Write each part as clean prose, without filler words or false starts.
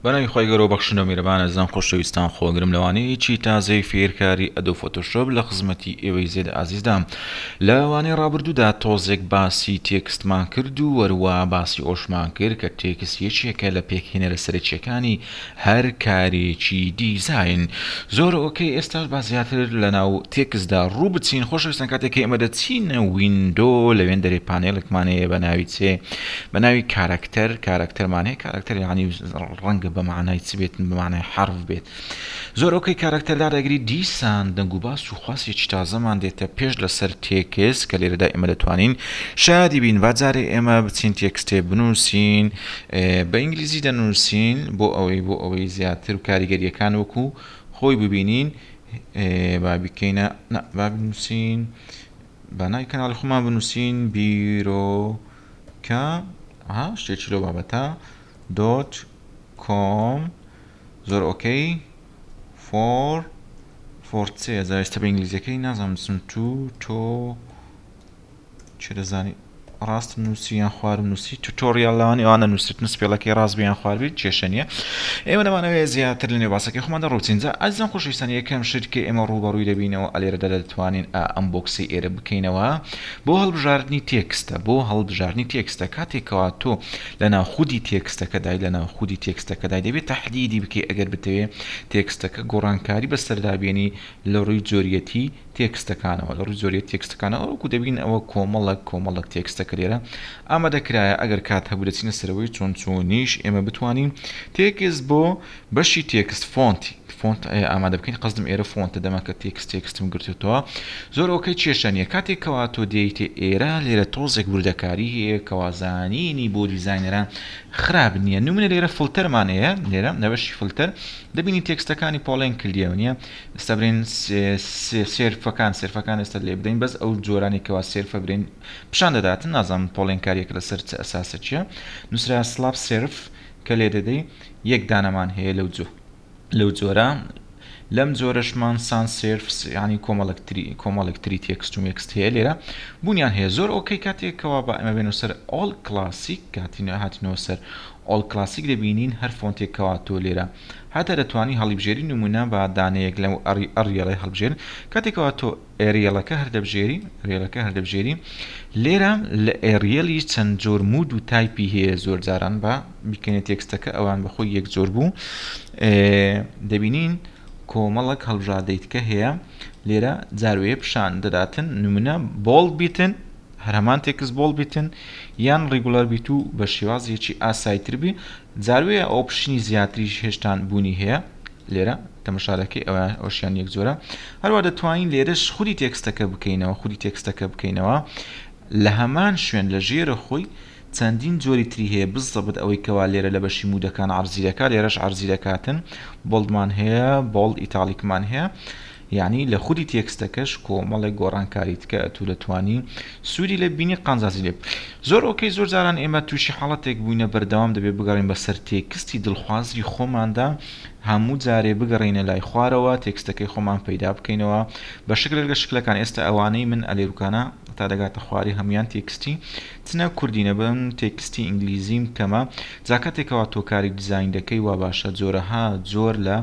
بەناوی خوای گەورە و بەخشندە و میرەبان ئەزیزان خۆشەویستان خۆگرم لەوانەیەکی تازەی فێرکاری Adobe Photoshop لە خزمەتی ئێوەی زێد ئازیزدام لە وانەی ڕابردوودا تۆزێک باسی تێکستمان کرد و وەروا باسی ئۆشمان کرد کە تێکست یەکێکە لە پێکهێنەرە سەرەکیەکانی هەر کارێکی دیزاین زۆر okay ئێستاش با زیاتر لە ناو تێکستدا ڕوو بچین خۆشەویستان کاتێک کە ئێمە دەچینە window لەوێن دەرێ پانێڵێکمان هەیە بە ناوی چێ بە ناوی character character مان هەیە character یعنی ڕەنگە بە معنای چ بێت بە معنای حرف بێت زۆر okay character دادەگری دیسان دەنگ و باس و خواسێکی تازەمان دێتە پێش لەسەر تێکس کە لێرەدا ئێمە دەتوانین شادی بین با جارێ ئێمە بچین تێکستێ بنووسین بە ئینگلیزی دەنووسین بۆ ئەوەی بۆ ئەوەی زیاتر و کاریگەریەکان وەکو خۆی ببینین با بیکەینە با بنووسین با ناوی کەناڵی خۆمان بنووسین بیرۆکە ها شتێکی لەو بابەتە dot com زۆر okay for for چێ جا ئێستا بە ئینگلیزیەکەی نازانم بنووسم تو تۆ چێ دەزانی ڕاستم نووسی یان خوارم نووسی tutorial لەوانی ئەوانە نووسرتن spell ەکەی ڕاست بیان خوار بیت کێشە نییە ئێمە دەمانەوێت زیاتر لە نێو باسەکەی خۆماندا ڕووبچین جا ئازیزان خۆشەویستان یەکەم شت کە ئێمە ڕووبەڕووی دەبینەوە ئەلێرەدا دەتوانین ئا ئەم box ەی ئێرە بکەینەوە بۆ هەڵبژاردنی تێکستە بۆ هەڵبژاردنی تێکستە کاتێک کەوا تۆ لە ناو خودی تێکستەکەدای لە ناو خودی تێکستەکەدای دەبێت تەحدیدی بکەی ئەگەر بتەوێ تێکستەکە گۆڕانکاری بەسەردا بێنی لە ڕووی جۆریەتی تێکستەکانەوە لە ڕووی جۆریەتی تێکستەکانەوە وەکو دەبین ئەوە کۆمەڵک کۆمەڵک تێکستە کە لێرە ئامادە کرایە ئەگەر کات هەبوو دەچینە سەرەوەی چۆن چۆنیش ئێمە بتوانین تێکست بۆ بەشی تێکست فۆنتی فۆنت ئامادە بکەین قەزدم ئێرە فۆنتە دەما کە تێکست تێکستم گرتوتەوە زۆر okay کێشە نییە کاتێک کەوا تۆ دێیتە ئێرە لێرە تۆزێک وردەکاری هەیە کەوا زانینی بۆ دیزاینەران خراپ نییە نمونە لێرە فلتەرمان هەیە لێرە لە بەشی فلتەر دەبینی تێکستەکانی پۆڵێن کردیەوە نییە ئێستا برێن serif ەکان serif ەکان ئێستا لێ بدەین بەس ئەو جۆرانی کەوا serif ە برێن پیشان دەداتن نازانم پۆڵێنکاریەکە لەسەر چ ئەساسە چییە نووسرا slab serif کە لێ دەدەی یەک دانەمان هەیە لەو جۆ لەو جۆرە لەم جۆرەشمان sans serif ینی کۆمەڵک تری کۆمەڵێک تری تێکست و مێکست هەیە لێرە بوونیان هەیە زۆر okay کاتێکەوە بە ئەمە بێنەوە سەر all classic کاتینە هاتینەوە سەر all classic دەبینین هەر فۆنتێک کەوا تۆ لێرە هەتا دەتوانی هەڵیبژێری نمونە با دانەیەک لەو ئەڕی Arial ەی هەڵبژێرن کاتێکەوە تۆ Arial ەکە هەر دەبژێری Arial ەکە هەر دەبژێری لێرە لە Arial یش چەند جۆر mode و تایپی هەیە زۆر جاران بە بیکەنێ تێکستەکە ئەوان بەخۆی یەک جۆر بوو دەبینین کۆمەڵک هەڵبژاردەی تکە هەیە لێرە جاروەیە پیشان دەداتن نمونە bold بیتن هەر هەمان تێکست bold بیتن یان regular بیت و بە شێوازێکی ئاساییتر بی جاروەیە option ی زیاتریش هێشتان بوونی هەیە لێرە تەمەشا دەکەی ئەوە ئەوشیان یەک جۆرە هەروە دەتوانین لێرەش خودی تێکستەکە بکەینەوە خودی تێکستەکە بکەینەوە لە هەمان شوێن لە ژێرە خۆی چەندین جۆری تری هەیە بزەبت ئەوەی کەوا لێرە لە بەشی mode ەکان عەرزی دەکات لێرەش عەرزی دەکاتن bold مان هەیە bold italic مان هەیە یعنی لە خودی تێکستەکەش کۆمەڵێک گۆڕانکاری تکە ئەتوو دەتوانی سوودی لێ ببینی قانجازی لێ زۆر okay زۆر جاران ئێمە تووشی حاڵەتێک بووینە بەردەوام دەبێت بگەڕین بەسەر تێکستی دڵخوازی خۆماندا هەموو جارێ بگەڕێینە لای خوارەوە تێکستەکەی خۆمان پەیدا بکەینەوە بە شکلێک لە شکلەکان ئێستا ئەوانەی من ئەلێروکانە تا دەگاتە خواری هەمویان تێکستی چنە کوردی نەبن تێکستی ئینگلیزیم کەمە جا کاتێکەوە تۆ کاری دیزاین دەکەی وا باشە جۆرەها جۆر لە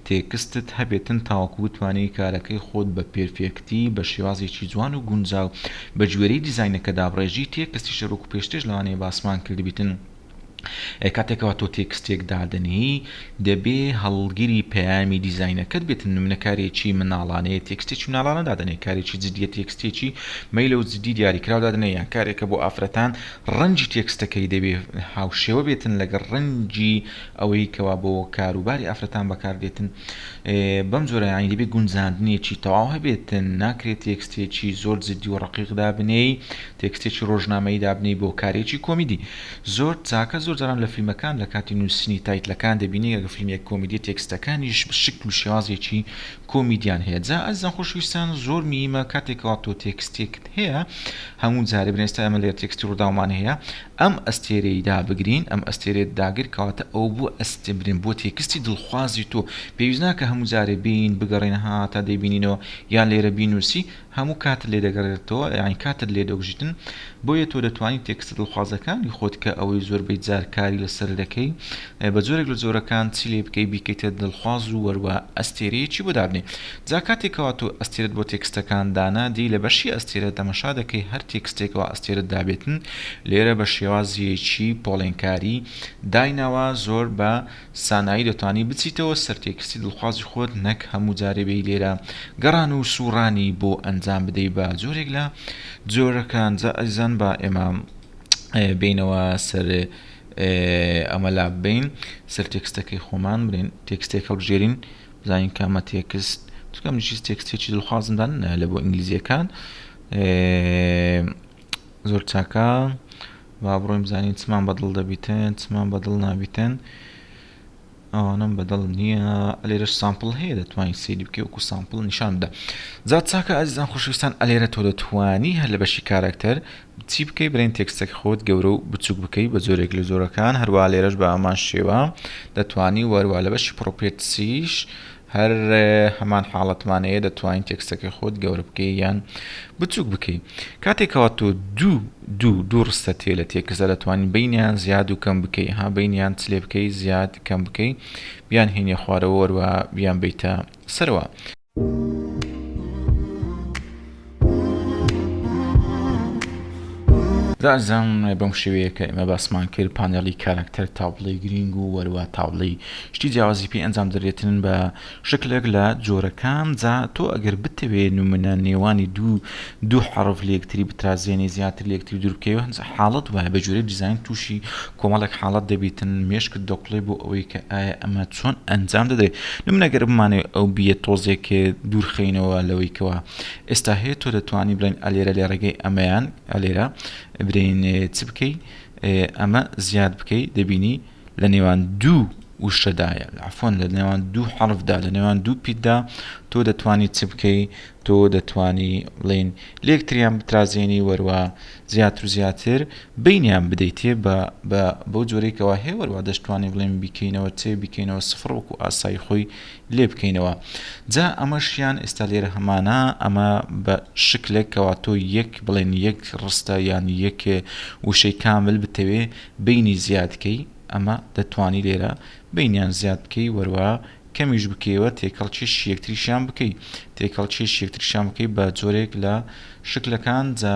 تێکستت هەبێتن تاوەکو بتوانی کارەکەی خۆت بە perfect ی بە شێوازێکی جوان و گونجاو بە گوێرەی دیزاینەکە دابڕێژی تێکستیش هەروەکو پێشترش لەوانەیە باسمان کردبیتن کاتێکەوە تۆ تێکستێک دادەنێی دەبێ هەڵگری پەیامی دیزاینەکەت بێتن نمونە کارێکی مناڵانەیە تێکستێکی مناڵانە دادەنێ کارێکی جدیە تێکستێکی مەیلە و جدی دیاریکراو دادەنێ یان کارێکە بۆ ئافرەتان ڕەنگی تێکستەکەی دەبێ هاوشێوە بێتن لەگەڵ ڕەنگی ئەوەی کەوا بۆ کاروباری ئافرەتان بەکاردێتن بەم جۆرە یانی دەبێت گونجاندنێکی تەواو هەبێتن ناکرێت تێکستێکی زۆر جدی و ڕەقیق دابنێی تێکستێکی ڕۆژنامەیی دابنێی بۆ کارێکی کۆمیدی زۆر چاکە زۆر جاران لە فیلمەکان لە کاتی نووسینی title ەکان دەبینی ئەگەر فیلمێک کۆمیدیە تێکستەکانیش شکل و شێوازێکی کۆمیدیان هەیە جا ئەزیزان خۆشەویستان زۆر میمە کاتێکەوە تۆ تێکستێکت هەیە هەموو جارێ بنێ ئێستا ئێمە لێرە تێکستی ڕووداومان هەیە. ئەم ئەستێرەی دابگرین ئەم ئەستێرەیەت داگر کەواتە ئەوە بووە ئەستێ برێن بووە تێکستی دڵخوازی تۆ پێویست ناکە هەموو جارێ بێین بگەڕێین ها تا دەیبینینەوە یان لێرە بینووسی هەموو کاتت لێ دەگەڕێتەوە یانی کاتت لێ دەکوژیتن بۆیە تۆ دەتوانی تێکستە دڵخوازەکانی خۆت کە ئەوەی زۆربەی جار کاری لەسەر دەکەی بە جۆرێک لە جۆرەکان چی لێ بکەی بیکەیتە دڵخواز و وەروا ئەستێرەیەکی بۆ دابنێ جا کاتێک کەوا تۆ ئەستێرەت بۆ تێکستەکان دانا دێی لە بەشی ئەستێرە تەمەشا دەکەی هەر تێکستێکەوە ئەستێرەت دابێتن لێرە بە شێوازێکی پۆڵێنکاری دایناوە زۆر بە سانایی دەتوانی بچیتەوە سەر تێکستی دڵخوازی خۆت نەک هەموو جارێ بێی لێرە گەڕان و سوڕانی بۆ ئەنجام بدەی بە جۆرێک لە جۆرەکان جا ئەزیزان با ئێمە بێینەوە سەر ئەمە لا ببەین سەر تێکستەکەی خۆمان بڵێن تێکستێک هەڵبژێرین بزانین کامە تێکست چونکە من هیچ تێکستێکی دڵخوازم دان لە بۆ ئینگلیزیەکان زۆر چاکە با بڕۆین بزانین چمان بەدڵ دەبیتن چمان بەدڵ نابیتن ئەوانەم بەدڵ نییە ئەلێرەش sample هەیە دەتوانین سەیری بکەی وەکو sample نیشان بدە جا چاکە ئازیزان خۆشەویستان ئەلێرە تۆ دەتوانی هەر لە بەشی character چی بکەی برێن تێکستەکە خۆت گەورە و بچوک بکەی بە جۆرێک لە جۆرەکان هەروە لێرەش بە هەمان شێوە دەتوانی وەروە لە بەشی properties یش هەر هەمان حاڵەتمان هەیە دەتوانین تێکستەکەی خۆت گەورە بکەی یان بچوک بکەی کاتێک کەوا تۆ دوو دوو دوو ڕستە تێ لە تێکستدا دەتوانین بینیان زیاد و کەم بکەی ها بینیان چ لێ بکەی زیاد کەم بکەی بیان هێنیە خوارەوە وەروە بیان بیتە سەرەوە. ئازیزان بەم شێوەیە کە ئێمە باسمان کرد panel ی character تابڵی گرینگ و وەروە تابڵی شتی جیاوازی پێ ئەنجام دەرێتن بە شکلێک لە جۆرەکان جا تۆ ئەگەر بتەوێ نمونە نێوانی دوو دوو حەڕف لەیەکتری بترازێنی زیاتر لەیەکتری دوور بکەیەوە هەندێک حاڵەت وایە بە گوێرەی دیزاین تووشی کۆمەڵێک حاڵەت دەبیتن مێشکت دەکوڵێ بۆ ئەوەی کە ئایا ئەمە چۆن ئەنجام دەدرێت نمونە گەر بمانەوێ ئەو بیە تۆزێک دوور خەینەوە لەوەی کەوا ئێستا هەیە تۆ دەتوانی بڵێن ئەلێرە لە ڕێگەی ئەمەیان ئەلێرە برێن چ بکەی ئەمە زیاد بکەی دەبینی لە نێوان دوو وشەدایە عفوان لە نێوان دوو حەرفدا لە نێوان دوو پیتدا تۆ دەتوانی چ بکەی تۆ دەتوانی بڵێن لێکتریان بترازێنی وەروە زیاتر و زیاتر بینیان بدەیتێ بە بە بەو جۆرەی کەوا هەیە وەروە دەشتوانین بڵێن بیکەینەوە چێ بیکەینەوە سفر وەکو ئاسایی خۆی لێ بکەینەوە جا ئەمەشیان ئێستا لێرە هەمانە ئەمە بە شکلێک کەوا تۆ یەک بڵێن یەک ڕستە یان یەک وشەی کامل بتەوێ بینی زیاد کەی ئەمە دەتوانی لێرە بینیان زیاد بکەی وەروە کەمیش بکەیەوە تێکەڵ کێشی یەکتریشیان بکەی تێکەڵ کێشی یەکتریشیان بکەی بە جۆرێک لە شکلەکان جا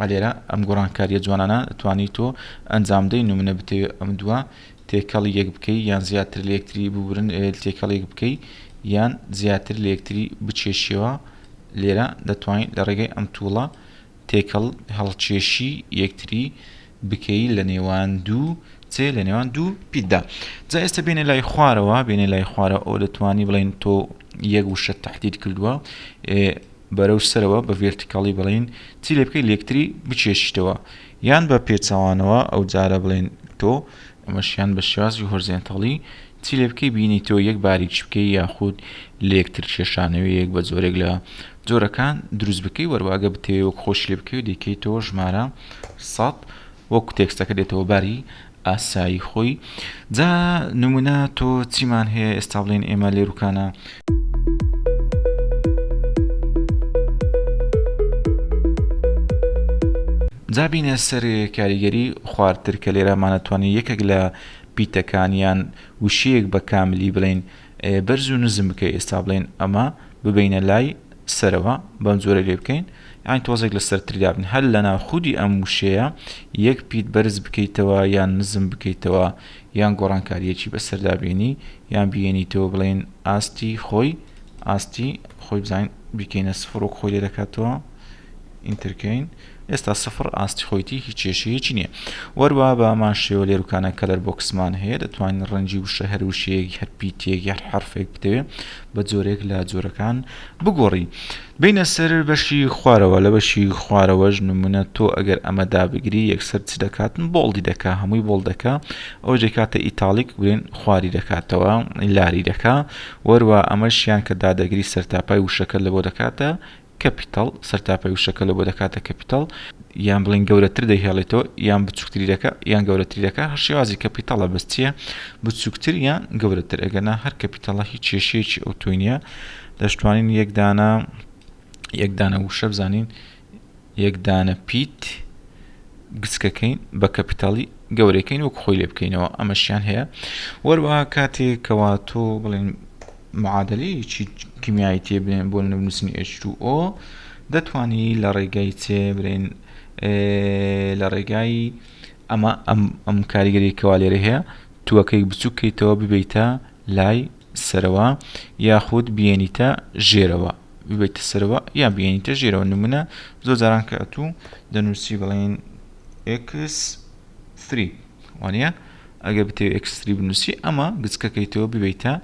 ئەلێرە ئەم گۆڕانکاریە جوانانە دەتوانی تۆ ئەنجام دەی نمونە بتەوێ ئەم دووە تێکەڵی یەک بکەی یان زیاتر لە یەکتری ببورن تێکەڵ یەک بکەی یان زیاتر لە یەکتری بکێشیەوە لێرە دەتوانین لە ڕێگەی ئەم tool ە تێکەڵ هەڵکێشی یەکتری بکەی لە نێوان دوو چێ لە نێوان دوو پیتدا جا ئێستا بێنە لای خوارەوە بێنە لای خوارەوە ئەو دەتوانی بڵێن تۆ یەک وشە تهدید کردووە بەرەو سەرەوە بە vertical ی بڵێن چی لێ بکەی لێکتری بکێشیتەوە یان بە پێچەوانەوە ئەو جارە بڵێن تۆ ئەمەشیان بە شێوازی horizontal ی چی لێ بکەی بینی تۆ یەک باریک بکەی یاخود لێکتر کێشانەوەیەک بە جۆرێک لە جۆرەکان دروست بکەی وەرواگە بتەوێ وەک خۆشی لێ بکەی و دەیکەیتەوە ژمارە سەد وەک تێکستەکە دێتەوە باری ئاسایی خۆی جا نمونە تۆ چیمان هەیە ئێستا بڵێن ئێمە لێروکانە جا بینە سەر کاریگەری خوارتر کە لێرە مانەتوانی یەکێک لە پیتەکان یان وشەیەک بە کاملی بڵێن بەرز و نزم بکەی ئێستا بڵێن ئەمە ببینە لای سەرەوە بەم جۆرە لێ بکەین یان تۆزێک لە سەرتری دابن هەر لە ناو خودی ئەم وشەیە یەک پیت بەرز بکەیتەوە یان نزم بکەیتەوە یان گۆڕانکاریەکی بەسەردا بێنی یان بێنیتەوە بڵێن ئاستی خۆی ئاستی خۆی بزانین بیکەینە سفر وەک خۆی لێ دەکاتەوە enter کەین ئێستا سفر ئاستی خۆیتی هیچ کێشەیەکی نییە وەروە بە هەمان شێوە لێروکانە color box مان هەیە دەتوانین ڕەنگی وشە هەر وشەیەک هەر پیتێک هەر حرفێک بتەوێ بە جۆرێک لە جۆرەکان بگۆڕی بینە سەر بەشی خوارەوە لە بەشی خوارەوەش نمونە تۆ ئەگەر ئەمە دابگری یەکسەر چ دەکاتن bold ی دەکا هەمووی bold دەکا ئەو دەکاتە italic بڵێن خواری دەکاتەوە لاری دەکا وەروە ئەمەشیان کە دادەگری سەرتاپای وشەکە لە بۆ دەکاتە. capital، سەرتاپای وشەکە لە بۆ دەکاتە capital، یان بڵێین گەورەتر دەیهێڵێتەوە یان بچووکتری دەکا یان گەورەتری دەکا، هەر شێوازی capital ە بەس چییە بچووکتر یان گەورەتر، ئەگەرنا هەر capital ە هیچ کێشەیەکی ئەوتۆی نییە. دەشتوانین یەک دانە یەک دانە وشە بزانین یەک دانە پیت گچکەکەین بە capital ی گەورەکەین وەک خۆی لێ بکەینەوە ئەمەشیان هەیە. وەروەها کاتێک کەوا تۆ بڵێن معادلەیەکی کیمیایی تێ بنێن بۆ نووسین H2O دەتوانی لە ڕێگای چێ برێن لە ڕێگای ئەمە ئەم ئەم کاریگەری کەوا لێرە هەیە تووەکەی بچووک کەیتەوە ببیتە لای سەرەوە یاخود بێنیتە ژێرەوە ببیتە سەرەوە یا بێنیتە ژێرەوە. نمونە زۆر جاران کە ئەتوو دەنووسی بڵێن X3 وانە ئەگەر بتەوێت X3 بنووسی ئەمە گچکەکەیتەوە ببیتە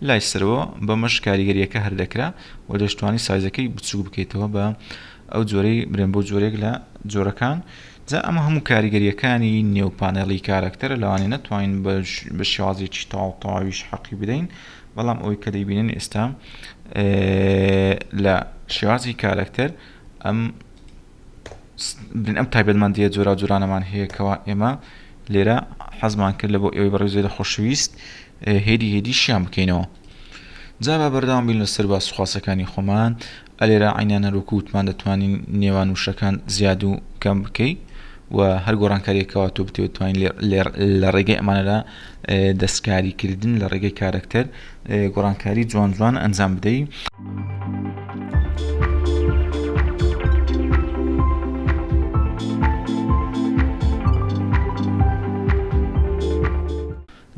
لای سەرەوە، بەمەش کاریگەریەکە هەر دەکرا و دەشتوانی سایزەکەی بچووک بکەیتەوە بە ئەو جۆرەی برێن بۆ جۆرێک لە جۆرەکان. جا ئەمە هەموو کاریگەریەکانی نێو panel ی character ە، لەوانەیە نەتوانین بە شێوازێکی تەواو تەواویش حەقی بدەین، بەڵام ئەوەی کە دەیبینن ئێستا لە شێوازی character ئەم ئەم تایبەتمەندیە جۆراوجۆرانەمان هەیە کەوا ئێمە لێرە حەزمان کرد لە بۆ ئێوەی بەڕێزێ لە خۆشەویست هێدی هێدی شیان بکەینەوە. جا با بەردەوام بین لەسەر باس خواسەکانی خۆمان. ئەلێرە عینان هەروەکو وتمان دەتوانین نێوان وشەکان زیاد و کەم بکەی و هەر گۆڕانکاریەکەوە تۆ بتەوێت توانین لە ڕێگەی ئەمانەدا دەستکاریکردن لە ڕێگەی character گۆڕانکاری جوان جوان ئەنجام بدەی.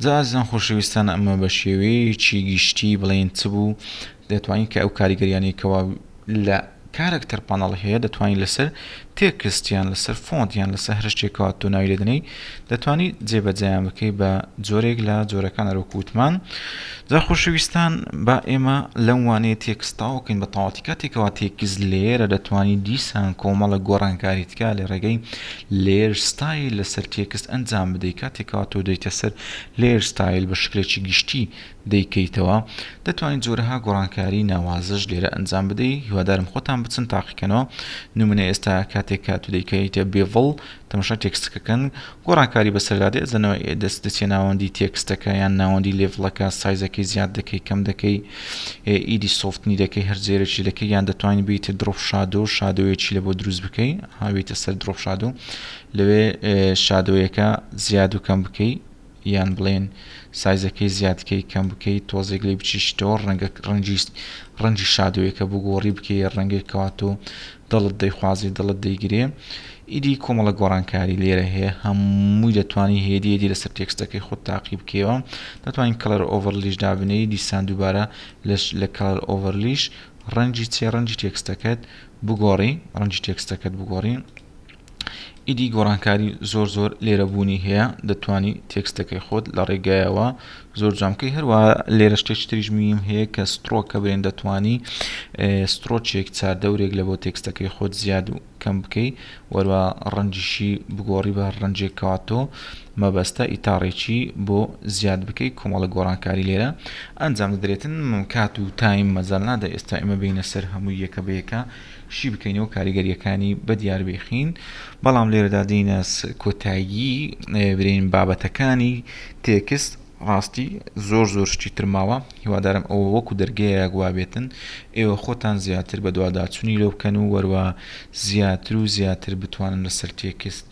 جا ئازیزان خۆشەویستان ئەمە بە شێوەیەکی گشتی بڵێین چ بوو دەتوانین کە ئەو کاریگەریانەی کەوا لە character panel هەیە دەتوانین لەسەر text یان لەسەر font یان لەسەر هەر شتێکەوە تۆ ناوی لێدەنێی دەتوانی جێبەجێیان بکەی بە جۆرێک لە جۆرەکان هەروەکو وتمان. جا خۆشەویستان با ئێمە لەم وانەیە text تەواوکەین بە تەواوەتی. کاتێکەوە text layer ە دەتوانی دیسان کۆمەڵە گۆڕانکاری تکا لە ڕێگەی layer style لەسەر text ئەنجام بدەی. کاتێکەوە تۆ دێیتە سەر layer style بە شکلێکی گشتی دەیکەیتەوە دەتوانیت جۆرەها گۆڕانکاری ناوازەش لێرە ئەنجام بدەی. هیوادارم خۆتان بچن تاقیکەنەوە. نمونە ئێستا کاتێک کە تۆ دەیکەیتە bevel تەماشای تێکستەکە کەن گۆڕانکاری بەسەردا دێت لەنەوە دەست دەچێ ناوەندی تێکستەکە یان ناوەندی level ەکە سایزەکەی زیاد دەکەی کەم دەکەی ئیدی soften ی دەکەی هەر جێرێکی دەکەی یان دەتوانین بیتە drop shadow shadow ێکی لە بۆ دروست بکەی هاویتە سەر drop shadow لەوێ shadow یەکە زیاد و کەم بکەی یان بڵێن سایزەکەی زیاد کەی کەم بکەی تۆزێک لێی بچیشتەوە ڕەنگە ڕەنگی ڕەنگی shadow یەکە بگۆڕی بکەی ڕەنگێک کەوا تۆ دڵت دەیخوازی دڵت دەیگرێ ئیدی کۆمەڵە گۆڕانکاری لێرە هەیە هەمووی دەتوانی هێدی هێدی لەسەر تێکستەکەی خۆت تاقی بکەیەوە دەتوانین color overlay ش دابنێی دیسان دووبارە لە color overlay ش ڕەنگی چێ ڕەنگی تێکستەکەت بگۆڕی ڕەنگی تێکستەکەت بگۆڕی ئیدی گۆڕانکاری زۆر زۆر لێرە بوونی هەیە دەتوانی تێکستەکەی خۆت لە ڕێگایەوە زۆر جوان بکەی. هەروە لێرە شتێکی تریش میم هەیە کە stroke ە برێن دەتوانی stroke ێک چاردەورێک لە بۆ تێکستەکەی خۆت زیاد و کەم بکەی وەروە ڕەنگیشی بگۆڕی بە ڕەنگێک کەوا تۆ مەبەستە ئیتاڕێکی بۆ زیاد بکەی. کۆمەڵە گۆڕانکاری لێرە ئەنجام دەدرێتن. کات و time مەجال نادا ئێستا ئێمە بینە سەر هەمووی یەکە بە یەکە شی بکەینەوە کاریگەریەکانی بەدیار بێخین، بەڵام لێرەدا دێینە کۆتایی برێین بابەتەکانی تێکست. ڕاستی زۆر زۆر شتی تر ماوە، هیوادارم ئەوە وەکو دەرگەیەک وابێتن ئێوە خۆتان زیاتر بەدواداچونی لۆ بکەن و وەروا زیاتر و زیاتر بتوانن لەسەر تێکست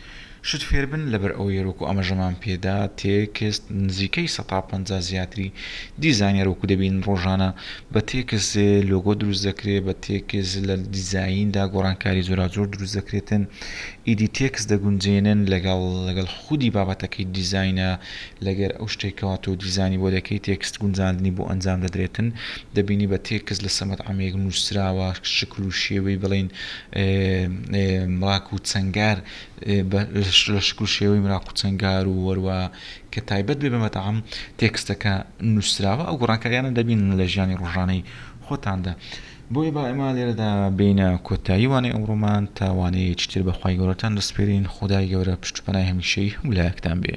شت فێربن لەبەر ئەوەی وەکو ئاماژەمان پێدا تێکست نزیکەی 50% زیاتری دیزاینەر وەکو دەبینن ڕۆژانە بە تێکست لۆگۆ دروست دەکرێت بە تێکست لە دیزایندا گۆڕانکاری جۆراوجۆر دروست دەکرێتن ئیدی تێکست دەگونجێنن لەگەڵ لەگەڵ خودی بابەتەکەی دیزاینە لەگەر ئەو شتێکەوە تۆ دیزانی بۆ دەکەی تێکست گونجاندنی بۆ ئەنجام دەدرێتن دەبینی بە تێکست لە سەمەد عەمێک نووسراوە شکل و شێوەی بڵین مراک و چەنگار لە شکل و شێوەی مراق و چەنگار و وەروە کە تایبەت بێ بە مەتعەم تێکستەکە نووسراوە ئەو گۆڕانکاریانە دەبینن لە ژیانی ڕۆژانەی خۆتاندا. بۆیە با ئێمە لێرەدا بێینە کۆتایی وانەی ئەمڕۆمان تا وانەیەکی تر بە خوای گەورەتان دەسپێرین خودای گەورە پشت و پەنای هەمیشەیی هەموو لایەکتان بێ.